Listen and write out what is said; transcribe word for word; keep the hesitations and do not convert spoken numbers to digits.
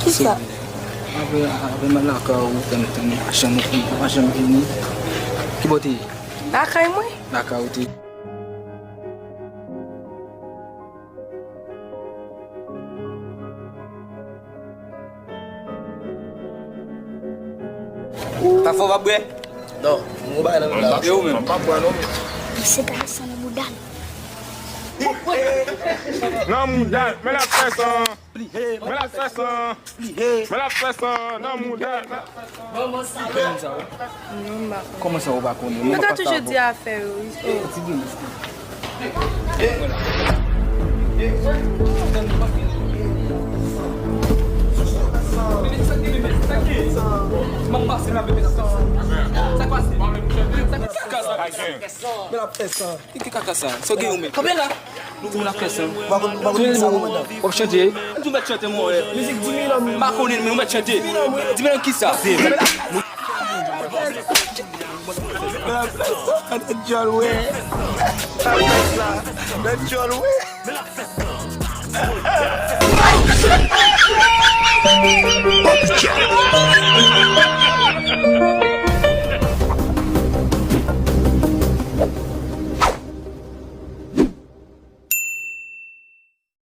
Kisa? Apre, apre m al lakay ou, tann, tann, ou pa janm, ou pa janm vini. Ki bò w te ye? Lakay mwen. Lakay ou te ye. Pa fò w ap bwè? Non, m gon bagay nan men la. E ou menm? M ap bwè non. Misye gade san nan mouda l. Nan mouda l, men l ap fè san. Men l ap fè san. Men l ap fè san nan mouda l. Kòman sa ou pa konnen? Mwen pa toujou di afè yo, wi. Ti grenn. Men l ap fè san. Ki, ki kaka sa? Sa w gen ou menm? Kanpe la. Nou moun ap fè san. W ap chante? M tou mèt chante, mwen wè. Mizik di mil an. M pa konnen, men ou mèt chante. Di mil an kisa? Nèg djòl, wè. Nèg djòl, wè.